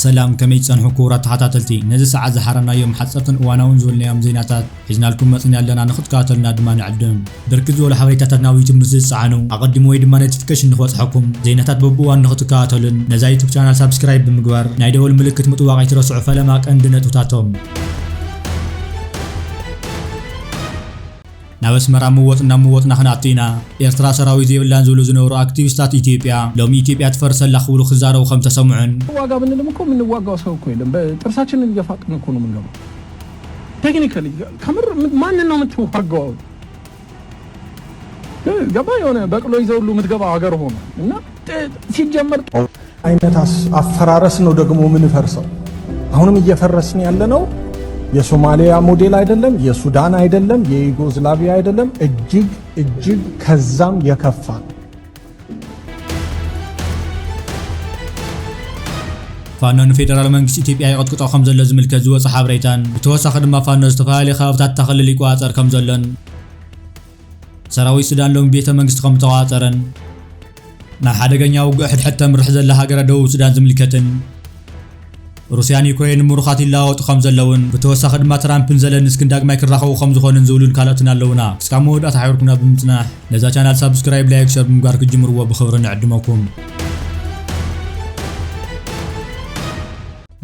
ሰላም፣ ከመይ ትጸንሑ ክቡራት ተኸታተልቲ? ነዚ ሰዓት ዝሓረናዮም ሓጸርትን እዋናውን ዝበልናዮም ዜናታት ሒዝናልኩም መጺና ኣለና፣ ንኽትከታተሉና ድማ ንዕድም። ብርክት ዝበሉ ሓበሬታታት ናብ ዩቱብ ምስ ዝጸዓኑ፣ ኣቐዲሙ ወይ ድማ ኖቲፊኬሽን ንኽበጽሐኩም፣ ዜናታት በብእዋኑ ንኽትከታተሉን ነዛ ዩቱብ ቻናል ሳብስክራይብ ብምግባር ናይ ደወል ምልክት ምጥዋቕ ኣይትረስዑ። ፈለማ ቀንዲ ነጥብታቶም። ናብ ኣስመራ ምወጥና ምወጥና ክንኣቱ ኢና። ኤርትራ ሰራዊት የብላን ዝብሉ ዝነበሩ ኣክቲቪስታት ኢትዮጵያ፣ ሎሚ ኢትዮጵያ ትፈርሰላ ክብሉ ክዛረቡ ከም ተሰምዑን፣ ዋጋ ብንልም እኮ የምንዋጋው ሰው እኮ የለም። በጥርሳችንን እየፋቅን እኮ ነው የምንገባው። ቴክኒካሊ ከምር ምን-፣ ማንን ነው የምትዋጋው? ገባ? የሆነ በቅሎ ይዘው ሁሉ የምትገባ ሀገር ሆኖ እና ጥ-፣ ሲጀመር አይነት አስ-፣ አፈራረስ ነው ደግሞ የምንፈርሰው። አሁንም እየፈረስን ያለነው የሶማሊያ ሞዴል አይደለም፣ የሱዳን አይደለም፣ የዩጎዝላቪያ አይደለም። እጅግ፣ እጅግ ከዛም የከፋ ነው። ፋኖ ንፌደራል መንግስቲ ኢትዮጵያ ይቕጥቅጦ ከም ዘሎ ዝምልከት ዝወጸ ሓበሬታን፣ ብተወሳኺ ድማ ፋኖ ዝተፈላለዩ ከባብታት እታ ክልል ይቆጻጸር ከም ዘሎን፣ ሰራዊት ሱዳን ሎሚ ቤተ መንግስቲ ከም ዝተዋጸረን፣ ናብ ሓደገኛ ውግእ ሕድሕድ ተምርሕ ዘላ ሃገረ ደቡብ ሱዳን ዝምልከትን፣ ሩስያን ዩክሬን ምሩኻት ይለዋወጡ ከም ዘለውን፣ ብተወሳኺ ድማ ትራምፕን ዘለንስክን ዳግማይ ክራኸቡ ከም ዝኾኑን ዝብሉን ካልኦትን ኣለውና። እስካብ መወዳእታ ሓቢርኩምና ብምጽናሕ፣ ነዛ ቻናል ሳብስክራይብ፣ ላይክ፣ ሸር ብምግባር ክትጅምርዎ ብኽብሪ ንዕድመኩም።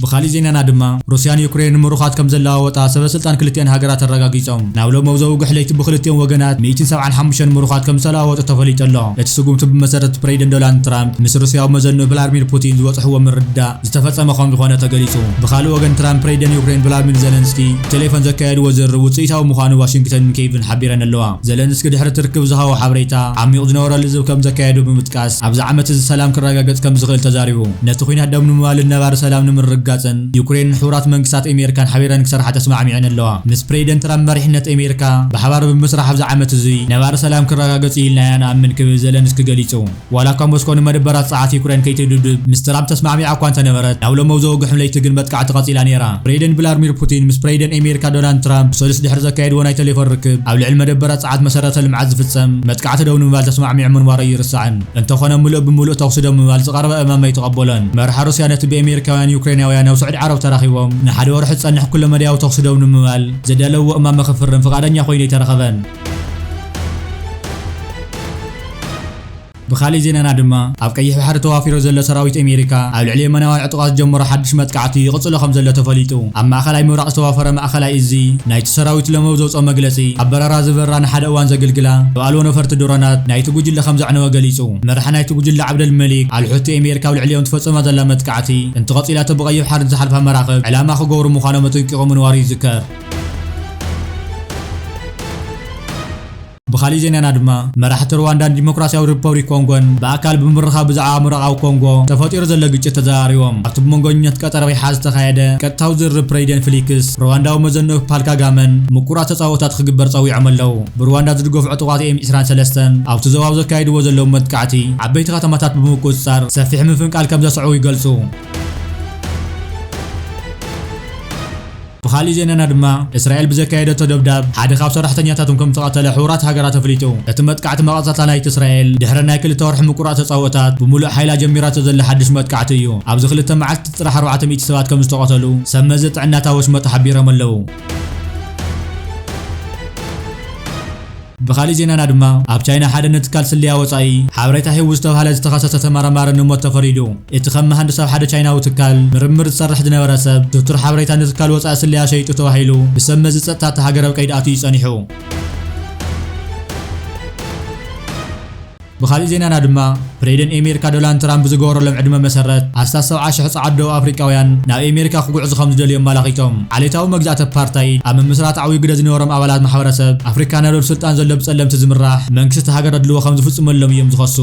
ብኻሊእ ዜናና ድማ፣ ሩስያን ዩክሬን ምሩኻት ከም ዘለዋወጣ ሰበ ስልጣን ክልቲኣን ሃገራት ኣረጋጊጾም። ናብ ሎሚ ኣብ ዘውግሕ ለይቲ ብክልቲኦም ወገናት ሚእትን ሰብዓን ሓሙሽተን ምሩኻት ከም ዝተለዋወጡ ተፈሊጡ ኣሎ። እቲ ስጉምቲ ብመሰረት ፕሬዚደንት ዶናልድ ትራምፕ ምስ ሩስያዊ መዘንኡ ቭላድሚር ፑቲን ዝበጽሕዎ ምርድዳእ ዝተፈጸመ ከም ዝኾነ ተገሊጹ። ብኻልእ ወገን ትራምፕ ፕሬዚደንት ዩክሬን ቭላድሚር ዘለንስኪ ብቴሌፎን ዘካየድዎ ዝርርብ ውጽኢታዊ ምዃኑ ዋሽንግተንን ኬቭን ሓቢረን ኣለዋ። ዘለንስኪ ድሕሪ እቲ ርክብ ዝሃቦ ሓበሬታ፣ ዓሚቑ ዝነበረ ልዝብ ከም ዘካየዱ ብምጥቃስ፣ ኣብዚ ዓመት እዚ ሰላም ክረጋገጽ ከም ዝኽእል ተዛሪቡ። ነቲ ኲናት ደው ንምባልን ነባሪ ሰላም ንምርግጋጽን፣ ዩክሬንን ሕቡራት መንግስታት ኣሜሪካን ሓቢረን ክሰርሓ ተስማዕሚዐን ኣለዋ። ምስ ፕሬዚደንት ትራምፕ መሪሕነት ኣሜሪካ ብሓባር ብምስራሕ ኣብዚ ዓመት እዚ ነባሪ ሰላም ክረጋገጽ እዩ ኢልና ኢና ንኣምን ክብል ዘለንስኪ ገሊጹ። ዋላ እኳ ሞስኮ ንመደበራት ጸዓት ዩክሬን ከይትድብድብ ምስ ትራምፕ ተስማዕሚዓ እኳ እንተነበረት፣ ናብ ሎሚ ኣብ ዘወግሕ ለይቲ ግን መጥቃዕቲ ቀጺላ ነይራ። ፕሬዚደንት ቭላድሚር ፑቲን ምስ ፕሬዚደንት ኣሜሪካ ዶናልድ ትራምፕ ሰሉስ ድሕሪ ዘካየድዎ ናይ ቴሌፎን ርክብ፣ ኣብ ልዕሊ መደበራት ጸዓት መሰረተ ልምዓት ዝፍጸም መጥቃዕቲ ደው ንምባል ተስማዕሚዖም ምንባሩ ኣይርሳዕን። እንተኾነ፣ ምሉእ ብምሉእ ተኹሲ ደው ምባል ዝቐረበ እማም ኣይተቐበሎን። መራሒ ሩስያ ነቲ ብኣሜሪካውያን ዩክሬናውያን ኣብ ስዑዲ ዓረብ ተራኺቦም ንሓደ ወርሒ ዝጸንሕ ኩለመዳያዊ ተኹሲ ደው ንምባል ዘዳለውዎ እማመ ክፍርም ፍቓደኛ ኮይኑ ኣይተረኸበን። ብኻሊእ ዜናና ድማ፣ ኣብ ቀይሕ ባሕሪ ተዋፊሩ ዘሎ ሰራዊት ኣሜሪካ ኣብ ልዕሊ የመናውያን ዕጡቓት ዝጀመሮ ሓድሽ መጥቃዕቲ ይቕጽሎ ከም ዘሎ ተፈሊጡ። ኣብ ማእኸላይ ምብራቕ ዝተዋፈረ ማእኸላይ እዚ ናይቲ ሰራዊት ሎሚ ኣብ ዘውፅኦ መግለፂ፣ ኣብ በረራ ዝበራ ንሓደ እዋን ዘገልግላ ዝኣልዎ ነፈርቲ ድሮናት ናይቲ ጉጅለ ከም ዘዕነወ ገሊጹ። መራሒ ናይቲ ጉጅለ ዓብደል መሊክ ኣልሑቲ፣ ኣሜሪካ ኣብ ልዕሊኦም ትፈጽማ ዘላ መጥቃዕቲ እንተቐጺላ፣ እቲ ብቐይሕ ባሕሪ ዝሓልፋ መራኽብ ዕላማ ክገብሩ ምዃኖም ኣጠንቂቑ ምንባሩ ይዝከር። ብኻሊእ ዜናና ድማ፣ መራሕቲ ሩዋንዳን ዲሞክራሲያዊ ሪፐብሊክ ኮንጎን ብኣካል ብምርኻብ ብዛዕባ ምብራቓዊ ኮንጎ ተፈጢሩ ዘሎ ግጭት ተዘራሪቦም። ኣብቲ ብመንጎኛት ቀጠር ወይ ሓ ዝተኻየደ ቀጥታዊ ዝርርብ፣ ፕሬዚደንት ፊሊክስ ሩዋንዳዊ መዘንኡ ፓል ካጋመን ምቁራት ተጻብኦታት ክግበር ጸዊዖም ኣለዉ። ብሩዋንዳ ዝድገፉ ዕጡቓት ኤም ዕስራን ሰለስተን ኣብቲ ዞባ ኣብ ዘካየድዎ ዘለዉ መጥቃዕቲ፣ ዓበይቲ ከተማታት ብምቁጽጻር ሰፊሕ ምፍንቃል ከም ዘስዕቡ ይገልጹ። ብኻሊእ ዜናና ድማ፣ እስራኤል ብዘካየደቶ ደብዳብ ሓደ ካብ ሰራሕተኛታቶም ከም ዝተቐተለ ሕቡራት ሃገራት ኣፍሊጡ። እቲ መጥቃዕቲ መቐጸልታ ናይቲ እስራኤል ድሕሪ ናይ ክልተ ወርሒ ምቁራጽ ተጻብኦታት ብምሉእ ሓይላ ጀሚራቶ ዘላ ሓድሽ መጥቃዕቲ እዩ። ኣብዚ ክልተ መዓልቲ ጥራሕ ኣርባዕተ ሚእቲ ሰባት ከም ዝተቐተሉ ሰብ መዚ ጥዕናታት ወሽመጥ ሓቢሮም ኣለዉ። ብኻሊእ ዜናና ድማ፣ ኣብ ቻይና ሓደ ንትካል ስለያ ወጻኢ ሓበሬታ ሂቡ ዝተባህለ ዝተኸሰሰ ተመራማሪ ንሞት ተፈሪዱ። እቲ ከም መሃንድስ ኣብ ሓደ ቻይናዊ ትካል ምርምር ዝሰርሕ ዝነበረ ሰብ፣ ትቱር ሓበሬታ ንትካል ወጻኢ ስለያ ሸይጡ ተባሂሉ ብሰብ መዚ ጸጥታ እታ ሃገር ኣብ ቀይዲ ኣትዩ ጸኒሑ። ብኻሊእ ዜናና ድማ፣ ፕሬዚደንት ኣሜሪካ ዶናልድ ትራምፕ ብዝገበረሎም ዕድመ መሰረት፣ ኣስታት ሰብዓ ሽሕ ጸዓዱ ደቡብ ኣፍሪቃውያን ናብ ኣሜሪካ ክጉዕዙ ከም ዝደልዩ ኣመላኺቶም። ዓሌታዊ መግዛእቲ ኣፓርታይድ ኣብ ምምስራት ዓብዪ ግደ ዝነበሮም ኣባላት ማሕበረሰብ ኣፍሪካ፣ ናብ ልዑል ስልጣን ዘሎ ብጸለምቲ ዝምራሕ መንግስቲ እታ ሃገር ኣድልዎ ከም ዝፍጽመሎም እዮም ዝኸሱ።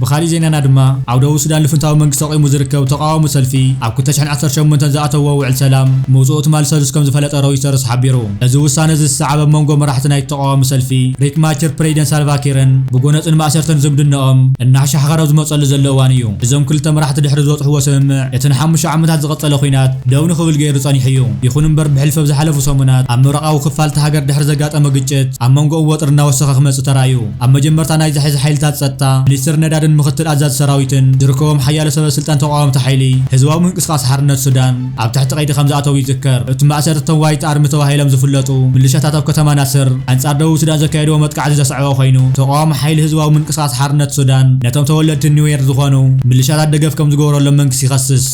ብኻሊእ ዜናና ድማ፣ ኣብ ደቡብ ሱዳን ልፍንታዊ መንግስቲ ኣቑሙ ዝርከብ ተቓዋሚ ሰልፊ ኣብ ክልተ ሽሕን ዓሰርተ ሸሞንተን ዝኣተዎ ውዕል ሰላም ምውጽኡ ትማሊ ሰሉስ ከም ዝፈለጠ ሮይተርስ ሓቢሩ። እዚ ውሳነ እዚ ዝሰዓበ ኣብ መንጎ መራሕቲ ናይቲ ተቓዋሚ ሰልፊ ሪክ ማቸር ፕሬዚደንት ሳልቫኪርን ብጎነጽን ማእሰርትን ዝምድናኦም እናሓሻኸረ ኣብ ዝመጸሉ ዘሎ እዋን እዩ። እዞም ክልተ መራሕቲ ድሕሪ ዝበጽሕዎ ስምምዕ፣ እቲ ንሓሙሽተ ዓመታት ዝቐጸለ ኲናት ደው ንኽብል ገይሩ ጸኒሑ እዩ። ይኹን እምበር፣ ብሕልፊ ኣብ ዝሓለፉ ሰሙናት ኣብ ምብራቓዊ ክፋል እታ ሃገር ድሕሪ ዘጋጠመ ግጭት፣ ኣብ መንጎኦም ወጥሪ እናወሰኸ ክመጽእ ተራእዩ። ኣብ መጀመርታ ናይዚ ሕዚ ሓይልታት ጸጥታ፣ ሚኒስትር ነዳዲ ምኽትል ኣዛዚ ሰራዊትን ዝርከቦም ሓያሎ ሰበ ስልጣን ተቃወምቲ ሓይሊ ህዝባዊ ምንቅስቃስ ሓርነት ሱዳን ኣብ ትሕቲ ቀይዲ ከም ዝኣተው ይዝከር። እቲ ማእሰርቲ እቶም ዋይት ኣርሚ ተባሂሎም ዝፍለጡ ምልሻታት ኣብ ከተማ ናስር ኣንጻር ደቡብ ሱዳን ዘካየድዎ መጥቃዕቲ ዘስዐበ ኮይኑ፣ ተቃዋሚ ሓይሊ ህዝባዊ ምንቅስቃስ ሓርነት ሱዳን ነቶም ተወለድቲ ኒዌር ዝኾኑ ምልሻታት ደገፍ ከም ዝገበረሎም መንግስቲ ይኸስስ።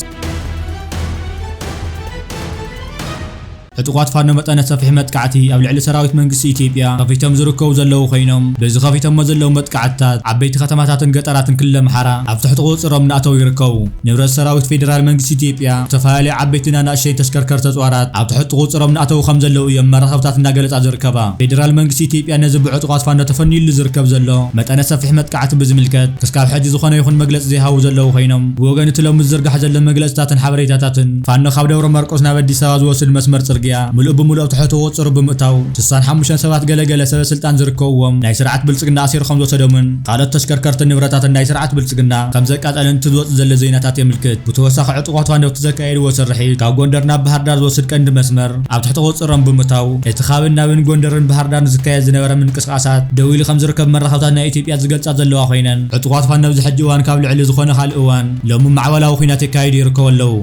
ዕጡቓት ፋኖ መጠነ ሰፊሕ መጥቃዕቲ ኣብ ልዕሊ ሰራዊት መንግስቲ ኢትዮጵያ ከፊቶም ዝርከቡ ዘለዉ ኮይኖም፣ በዚ ከፊቶሞ ዘለዉ መጥቃዕትታት ዓበይቲ ከተማታትን ገጠራትን ክልል ኣምሓራ ኣብ ትሕቲ ቁፅፅሮም እናእተዉ ይርከቡ። ንብረት ሰራዊት ፌዴራል መንግስቲ ኢትዮጵያ፣ ዝተፈላለዩ ዓበይትን ኣናእሽተይን ተሽከርከርቲ ኣፅዋራት ኣብ ትሕቲ ቁፅፅሮም እናእተዉ ከም ዘለዉ እዮም መራኸብታት እናገለፃ ዝርከባ። ፌዴራል መንግስቲ ኢትዮጵያ ነዚ ብዕጡቓት ፋኖ ተፈንዩሉ ዝርከብ ዘሎ መጠነ ሰፊሕ መጥቃዕቲ ብዝምልከት ክስካብ ሕጂ ዝኾነ ይኹን መግለፂ ዘይሃቡ ዘለዉ ኮይኖም፣ ብወገን እቲ ሎሚ ዝዝርጋሕ ዘሎ መግለፅታትን ሓበሬታታትን፣ ፋኖ ካብ ደብረ ማርቆስ ናብ ኣዲስ ኣበባ ዝወስድ መስመር ጽርግያ ምሉእ ብምሉእ ኣብ ትሕቲ ቁጽጽሩ ብምእታው፣ ስሳን ሓሙሽተን ሰባት ገለገለ ሰበ ስልጣን ዝርከብዎም ናይ ስርዓት ብልጽግና ኣሲሩ ከም ዝወሰዶምን ካልኦት ተሽከርከርትን ንብረታትን ናይ ስርዓት ብልጽግና ከም ዘቃጸለን እቲ ዝወጽእ ዘሎ ዜናታት የምልክት። ብተወሳኺ ዕጡቓት ፋኖ ኣብቲ ዘካየድዎ ስርሒት ካብ ጎንደር ናብ ባህር ዳር ዝወስድ ቀንዲ መስመር ኣብ ትሕቲ ቁጽጽሮም ብምእታው፣ እቲ ካብን ናብን ጎንደርን ባህር ዳርን ዝካየድ ዝነበረ ምንቅስቃሳት ደው ኢሉ ከም ዝርከብ መራኸብታት ናይ ኢትዮጵያ ዝገልጻ ዘለዋ ኮይነን፣ ዕጡቓት ፋኖ ኣብዚ ሕጂ እዋን ካብ ልዕሊ ዝኾነ ካልእ እዋን ሎሚ ማዕበላዊ ኲናት የካይዱ ይርከቡ ኣለዉ።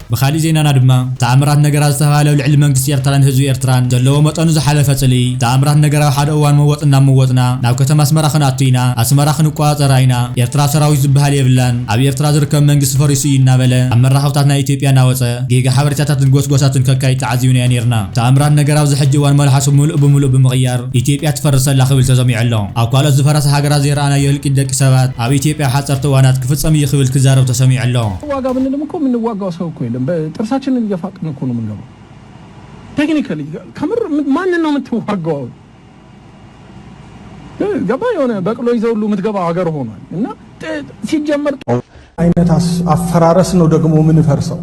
ብኻሊእ ዜናና ድማ፣ ተኣምራት ነገራ ዝተባህለ ኣብ ልዕሊ መንግስቲ ኤርትራን ህዝቢ ኤርትራን ዘለዎ መጠኑ ዝሓለፈ ጽልኢ፣ ተኣምራት ነገራ ኣብ ሓደ እዋን መወጽ እናመወጽና ናብ ከተማ ኣስመራ ክንኣቱ ኢና፣ ኣስመራ ክንቆጻጸራ ኢና፣ ኤርትራ ሰራዊት ዝበሃል የብላን፣ ኣብ ኤርትራ ዝርከብ መንግስቲ ፈሪሱ እዩ እናበለ ኣብ መራኸብታት ናይ ኢትዮጵያ እናወጸ ጌጋ ሓበሬታታትን ጎስጓሳትን ከካይድ ተዓዚብናዮ ነይርና። ተኣምራት ነገራ ኣብዚ ሕጂ እዋን መልሓሱ ምሉእ ብምሉእ ብምቕያር፣ ኢትዮጵያ ትፈርስ ኣላ ክብል ተሰሚዑ ኣሎ። ኣብ ካልኦት ዝፈረሳ ሃገራት ዘይረኣናዮ ህልቂት ደቂ ሰባት ኣብ ኢትዮጵያ ኣብ ሓጸርቲ እዋናት ክፍጸም እዩ ክብል ክዛረብ ተሰሚዑ ኣሎ። ዋጋ ብንልም እኮ የምንዋጋው ሰው እኮ የለም። በጥርሳችንን እየፋቅን እኮ ነው የምንገባው። ቴክኒካሊ ከምር ምን- ማንን ነው የምትዋጋው? ገባ? የሆነ በቅሎ ይዘው ሁሉ የምትገባው ሀገር ሆኗል። እና ጥ- ሲጀመር አይነት አስ- አፈራረስ ነው ደግሞ የምንፈርሰው።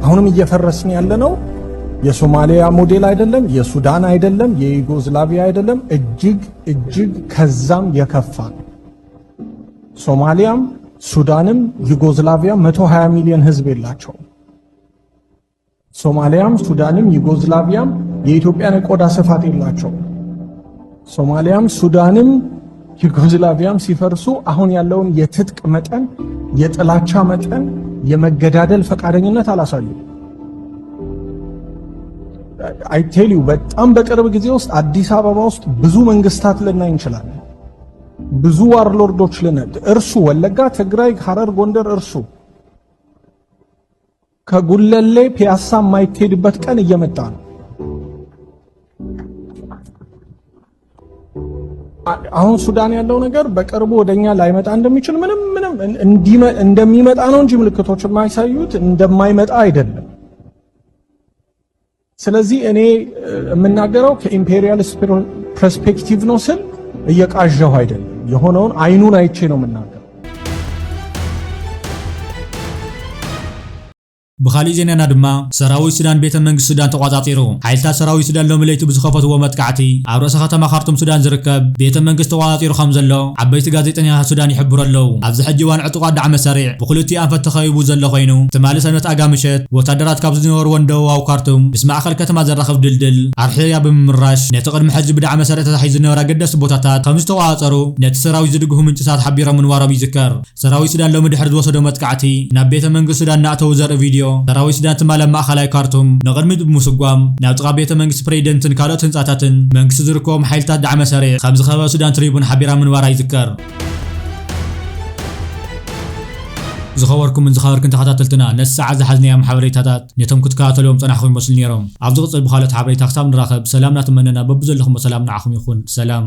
አሁንም እየፈረስን ያለነው የሶማሊያ ሞዴል አይደለም፣ የሱዳን አይደለም፣ የዩጎዝላቪያ አይደለም። እጅግ እጅግ ከዛም የከፋ ነው። ሶማሊያም ሱዳንም ዩጎዝላቪያ መቶ ሃያ ሚሊዮን ህዝብ የላቸውም። ሶማሊያም ሱዳንም ዩጎዝላቪያም የኢትዮጵያን የቆዳ ስፋት የላቸውም። ሶማሊያም ሱዳንም ዩጎዝላቪያም ሲፈርሱ አሁን ያለውን የትጥቅ መጠን፣ የጥላቻ መጠን፣ የመገዳደል ፈቃደኝነት አላሳዩም። I tell you፣ በጣም በቅርብ ጊዜ ውስጥ አዲስ አበባ ውስጥ ብዙ መንግስታት ልናይ እንችላለን። ብዙ ዋርሎርዶች ልናይ፣ እርሱ ወለጋ፣ ትግራይ፣ ሐረር፣ ጎንደር፣ እርሱ ከጉለሌ ፒያሳ የማይትሄድበት ቀን እየመጣ ነው። አ- አሁን ሱዳን ያለው ነገር በቅርቡ ወደኛ ላይመጣ እንደሚችል ምንም ምንም እን- እንዲመ- እንደሚመጣ ነው እንጂ ምልክቶች የማይሳዩት እንደማይመጣ አይደለም። ስለዚህ እኔ እ፣ የምናገረው ከኢምፔሪያል ፐርስፔክቲቭ ነው ስል እየቃዣሁ አይደለም። የሆነውን አይኑን አይቼ ነው የምናገረው። ብኻሊእ ዜናና ድማ፣ ሰራዊት ሱዳን ቤተ መንግስቲ ሱዳን ተቋጻጺሩ። ሓይልታት ሰራዊት ሱዳን ሎሚ ለይቲ ብዝኸፈትዎ መጥቃዕቲ፣ ኣብ ርእሰ ከተማ ካርቱም ሱዳን ዝርከብ ቤተ መንግስቲ ተቋጻጺሩ ከም ዘሎ ዓበይቲ ጋዜጠኛታት ሱዳን ይሕብሩ ኣለዉ። ኣብዚ ሕጂ እዋን ዕጡቓት ዳዕመ ሰሪዕ ብኽልቲኡ ኣንፈት ተኸቢቡ ዘሎ ኮይኑ፣ ትማሊ ሰንበት ኣጋ ምሸት ወታደራት ካብ ዝነበርወን ደቡባዊ ካርቱም ምስ ማእከል ከተማ ዘራኽብ ድልድል ኣርሒያ ብምምራሽ፣ ነቲ ቅድሚ ሕጂ ብዳዕመ ሰሪዕ ተታሒዙ ዝነበረ ኣገደስቲ ቦታታት ከም ዝተቋጻጸሩ ነቲ ሰራዊት ዝድግፉ ምንጭታት ሓቢሮም ምንባሮም ይዝከር። ሰራዊት ሱዳን ሎሚ ድሕሪ ዝወሰዶ መጥቃዕቲ ናብ ቤተ መንግስቲ ሱዳን እናእተዉ ዘርኢ ቪድዮ፣ ሰራዊት ሱዳን ትማሊ ኣብ ማእኸላይ ካርቱም ንቕድሚት ብምስጓም ናብ ጥቓ ቤተ መንግስቲ ፕሬዚደንትን ካልኦት ህንፃታትን መንግስቲ ዝርከቦም ሓይልታት ዳዕመ ሰሪዕ ከም ዝኸበበ ሱዳን ትሪቡን ሓቢራ ምንባራ ይዝከር። ዝኸበርኩምን ዝኸበርክን ተኸታተልትና፣ ነቲ ሰዓት ዝሓዝናዮም ሓበሬታታት ነቶም ክትከታተልዎም ጸናሕኩም ይመስሉ ነይሮም። ኣብ ዝቕጽል ብኻልኦት ሓበሬታ ክሳብ ንራኸብ፣ ሰላም እናተመነና በብዘለኹም ሰላም ንዓኹም ይኹን። ሰላም።